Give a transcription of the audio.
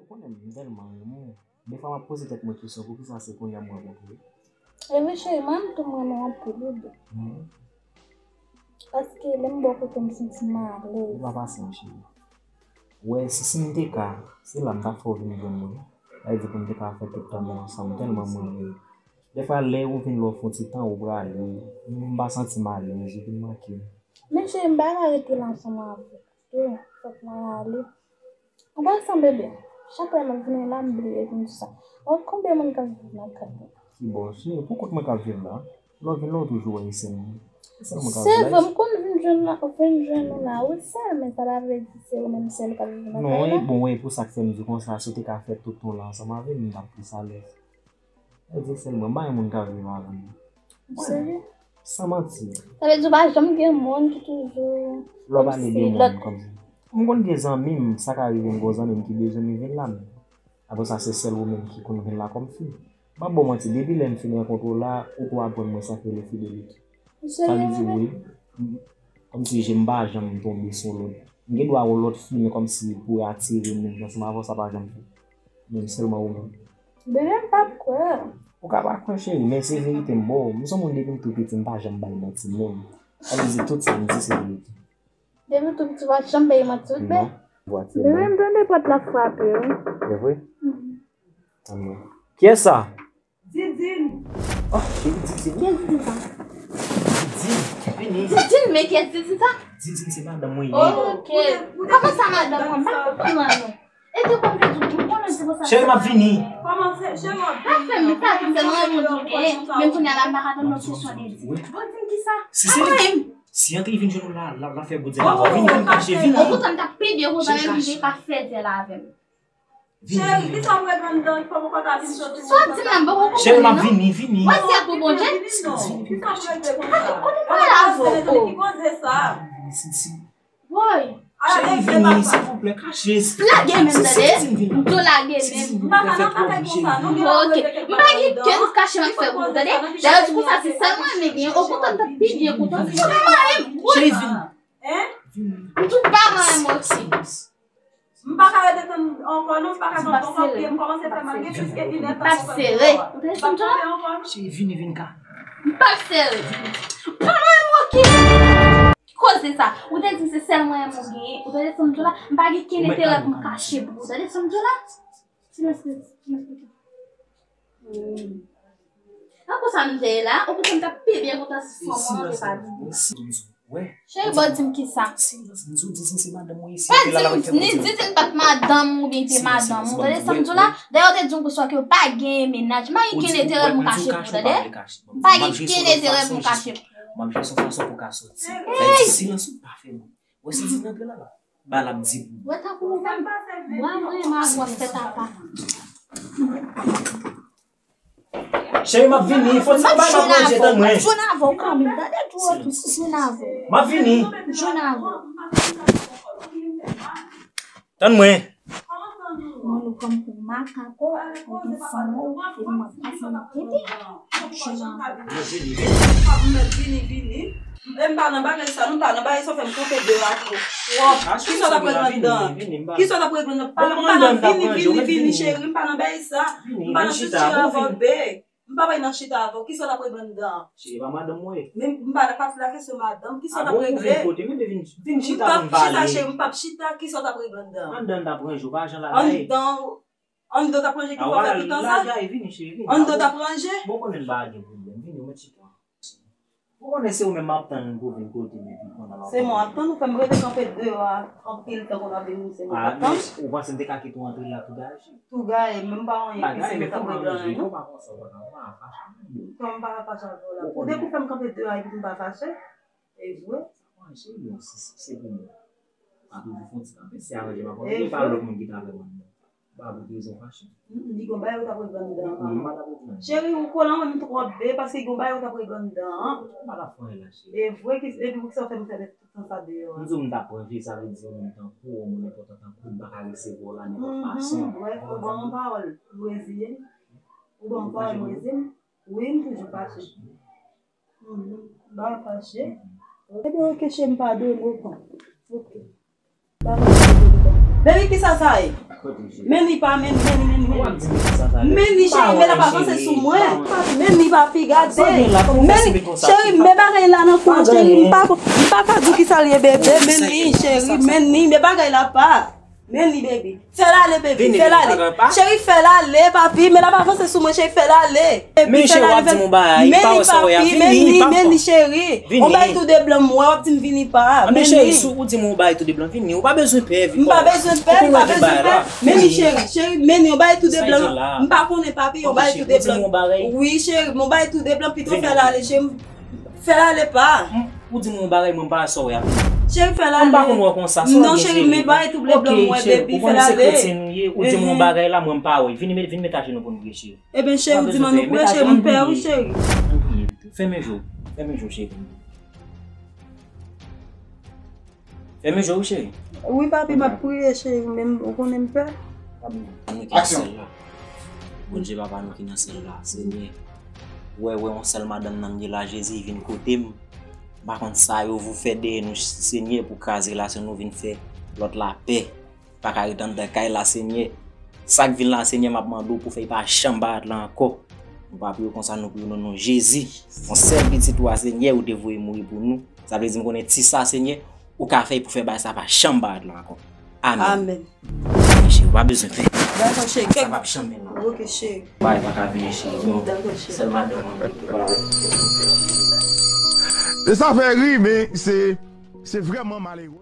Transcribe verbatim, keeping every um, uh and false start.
Konnen m tèlman renmen w. Defwa m ap poze tèt mwen kesyon, poukisa se kounye a m rankontre w? Epi cheri, mwen menm tou m renmen w anpil, wi. Paske lè m bò kote m santi m alèz. Ou pa pase m, cheri. Wè, si, si m te ka, se la m t ap fè w vin jwenn mwen. Sa vle di pou n te ka fè tout tan nou ansanm, tèlman mwen renmen w. Defwa, lè ou vin lè w fè yon ti tan, ou prale, m pa santi m alèz, ou vin manke m. Men cheri, m pa ka rete la ansanm avè w. Wi, fòk mwen ale. Ou pa sanble byen. Chak lè m ap vini la, m bliye vin di sa. Ou konbyen moun k ap viv nan kay la? Ki bò? Se pou kont mwen k ap viv la. Lè w vin la, ou toujou wè e sèl mwen. E sèl mwen k ap viv la. Se vre, m konn vin jwenn la, vin jwenn ou la, wi, sèl, men sa pa vle di se ou menm sèl k ap viv nan kay la. Non, e bon, e pou sa k fè m di konsa, si w te ka fè tout tan w la ansanm avè m, m t ap plis alèz. Sa vle di sèl mwen, m pa gen moun k ap viv avè m. Ou serye? San manti. Sa vle di ou pa janm gen moun ki toujou. Lè w pale de moun kòmsi. M konn gen zanmi m, sa ka rive m gen yon zanmi m ki bezwen m, li vin la menm. Apre sa, se sèl ou menm ki konn vin la kòm fi. M p ap ba w manti, depi lè m fin rankontre w la, ou tou aprann mwen sa k rele fidelite. Ou serye? Sa vle di wi. Kòmsi je m pa janm tonbe sou lòt. M gen dwa wè lòt fi, men kòmsi pou atire moun ki ansanm avè w, sa pa janm fèt. Men sèlman ou menm. Bebe, m p ap kwè. Ou ka pa kwè, cheri, men se verite m ba w. M se yon moun depi m tou piti, m pa janm bay manti menm. Sa vle di tout sa m di se verite. Depi w tou piti, w pa janm bay manti, wi, bebe? Non. Bebe, m tande pòt la frape, wi. E vre? Mhm. Tann mwen. Kiyès sa? Didine. Oh, cheri, Didine. Kiyès Didine sa? Didine, vini. Didine, men kiyès Didine sa? Didine, se madanm mwen ye. Ok. Kòman sa madanm mwen? M pa konprann la non. E te konn te di, m konnen se konsa. Cheri, m ap vini. Kòman se, cheri, m ap vini. Pa fè m sa, se mwen moun tou, eh, menm kounye a la, m pa ka tann lòt kesyon de di. Bon, di m kisa? Si se li, si antre vin jwenn ou la, la, la fè bouzen la. Vini, vini, kache, vini. Ou kontan m t ap pede kontan, men m te ka fè zèl avè m. Cheri, kisa w regle anndan ki fè w poko ka vin soti? Sa w di m nan, m poko konprann non. Cheri, m ap vini, vini. Mwen se pou Bondye. Kisa w regle konsa? Kote m pale avè w? Ki koze sa? Woy. Cheri, vini, silvouplè, kache. Lage men m, tande. M di w lage men m. M pa ka nan bagay konsa non. Ok. M pa gen kè kache m ap fè pou ou, tande. Dayè, di konsa, se sèl mwen men gen, ou kontan, m t ap pi byen kontan. Cheri, vini. Hein? Vini. M di w pa mwen menm osi. M pa ka rete tann ankò non, m pa ka tann ankò, m kòmanse fè mal gen plis ke inèdtan. M p ap sere. Ou tande sa m di w la? Cheri, vini, vin ka. M p ap sere. Pa mwen, m oke. Ki koze sa? Ou te di m se sèl mwen m ou genyen. Ou tande sa m di w la? M pa gen kenn enterè pou m kache pou ou. Ou tande sa m di w la? Silans, silans, silans. An konsa m te ye la, ou konsa m t ap pi byen kontan si fanm an te pa vini. Cheri, bon, di m kisa? Pa di m ni di di l pa t madanm ou byen te madanm ou. Tande sa m di w la? Dayè, ou te di m konsa ke w pa gen mennaj. M pa gen kenn enterè pou m kache pou ou, tande? M pa gen kenn enterè pou m kache pou ou. M ap jis yon fason pou ka soti. Sa vle di silans ou pa fè m. Wè si di nan pye la la. Ba l ap di pou. Wè tankou ou menm. Mwen, mwen, mwen, mwen, fè tapa. Cheri, m ap vini. Fò ti bagay m ap ranje, tann mwen. Jwenn avè w kanmenm. Tande twò tou, jwenn avè w. M ap vini. Jwenn avè w. Tann mwen. Mwen nou pran m pou makako, ou gen fanm ou, epi m ap pase m ap kenbe. Jwenn avè w. Vini, vini. E m pa nan bagay sa, nou pa nan bagay sa, fè m kanpe deyò a twòp. Kisa w t ap regle anndan? Kisa w t ap regle anndan? Pa nan vini, vini, vini, cheri, m pa nan bagay sa. M pa nan chita avè w, be. M pa bay nan chita avè w. Kisa w t ap regle anndan? Cheri, e pa madanm mwen ye. Men m pa nan pati la kesyon madanm. Kisa w t ap regle? Vin kote m, vin, vin chita pou n pale. M p ap chita, cheri, m p ap chita. Kisa w t ap regle anndan? Anndan n t ap ranje w, pa jan la la ye. Anndan, anndan t ap ranje ki fè w fè tout tan sa? Anndan t ap ranje? Bon, konnen n pa gen pwoblèm. Vini, ou mèt chita. Ou konnen se ou menm m ap tann pou vin kote m epi konnen l ap. Se mwen ap tann ou fè m rete kanpe deyò a anpil tan konn ap vin se mwen k ap tann. Ou panse m te ka kite w antre la tou gaye? Tou gaye, men m pa anyen ki se mwen k ap regle anyen non. Kòm pa konsa w pa ka, ou pa ka fache. Kòm m pa ka fache avè w la. Ou depi w fè m kanpe deyò a epi m pa fache? E vre? Sa pa anyen, cheri, non, se, se, se pou mwen. M a toujou fè yon ti kanpe, se aranje m ap ananje, pa lòt moun ki ta fè m anndan. M pa pou rezon fache. Li gon bagay ou t ap regle anndan an. Non, m pa t ap regle anyen. Cheri, ou kole anwè m twòp be, paske gon bagay ou t ap regle anndan an. M pa t ap fè anyen la, cheri. E vre ki, epi poukisa w fè m fè tout tan sa deyò a? M di w m t ap ranje, sa vle di yon moun tankou w, yon moun enpòtan tankou w, m pa ka resevwa w la nenpòt fason. Brèf, ou ban m yon pawòl, m reziye m. Ou ban m yon pawòl, m reziye m. Wi, m toujou fache. Mhm. Ba fache. Ebyen, ok, cheri, m padone w, pran. Ok. Ba fache. Baby, kisa sa ye? Men li pa, men li, men li, men li, men li. Men li, cheri, men l ap avanse sou mwen. Men li, papi, gade. Men li, cheri, men bagay la nan kou an, cheri. M pa, m pa ka di w kisa l ye, bebe. Men li, cheri, men li, men bagay la pa. Men li, baby. Fè l ale, baby. Fè l ale. Cheri, fè l ale, papi. Men l ap avanse sou mwen, cheri, fè l ale. Baby, fè l ale. Men li, papi, men li, men li, cheri. On bagay tou de blan, m wè w ap di m vini pa. Men li. Cheri, si ou di m on bagay tou de blan, vini. Ou pa bezwen pè, Victor. M pa bezwen pè, m pa bezwen pè. Men li, cheri, cheri, men li, on bagay tou de blan. M pa konnen, papi, on bagay tou de blan. Wi, cheri, on bagay tou de blan, pito fè l ale, cheri. Fè l ale pa. Ou di m on bagay, mwen pa sa w ap di. Cheri, fè l ale. Mwen pa konn wè konsa. Non, cheri, men bagay tou de blan, mwen, baby, fè l ale. Ou konnen se kretyen nou ye, ou di m on bagay la, mwen pa wè. Vini, vini met ajenou pou n priye, cheri. Eben, cheri, ou di m annou priye, cheri, m pè, wi, cheri. Ann priye pito. Fèmen je w. Fèmen je w, cheri. Fèmen je w, cheri. Wi, papi, m ap priye, cheri, men ou konnen m pè. Ann nou ki nan syèl la. Bondye, papa nou ki nan syèl la, Senyè. Wè, wè, yon sèl madanm nan m ye la, Jezi, vin kote m. M pa konn sa yo vou fè dèyè nou, Senyè, pou kraze relasyon nou vin fè lòt lapè. Pa ka ret anndan kay la, Senyè. Sa k vin la, Senyè, m ap mande w pou fè y pa janm parèt la ankò. Nou pa priye w konsa, nou priye w nan non Jezi. Yon sèl pitit ou a, Senyè, ou te voye mouri pou nou. Sa vle di m konnen ti sa, Senyè, ou ka fè y pou fè bagay sa pa janm parèt la ankò. Amèn. Amèn. Cheri, ou pa bezwen pè. Dakò, cheri. Sa p ap janm vin la. Ok, cheri. Bagay pa ka vini, cheri. Dakò, cheri. Sèl madanm an. E sa fè ri, men se, se vrèman malere.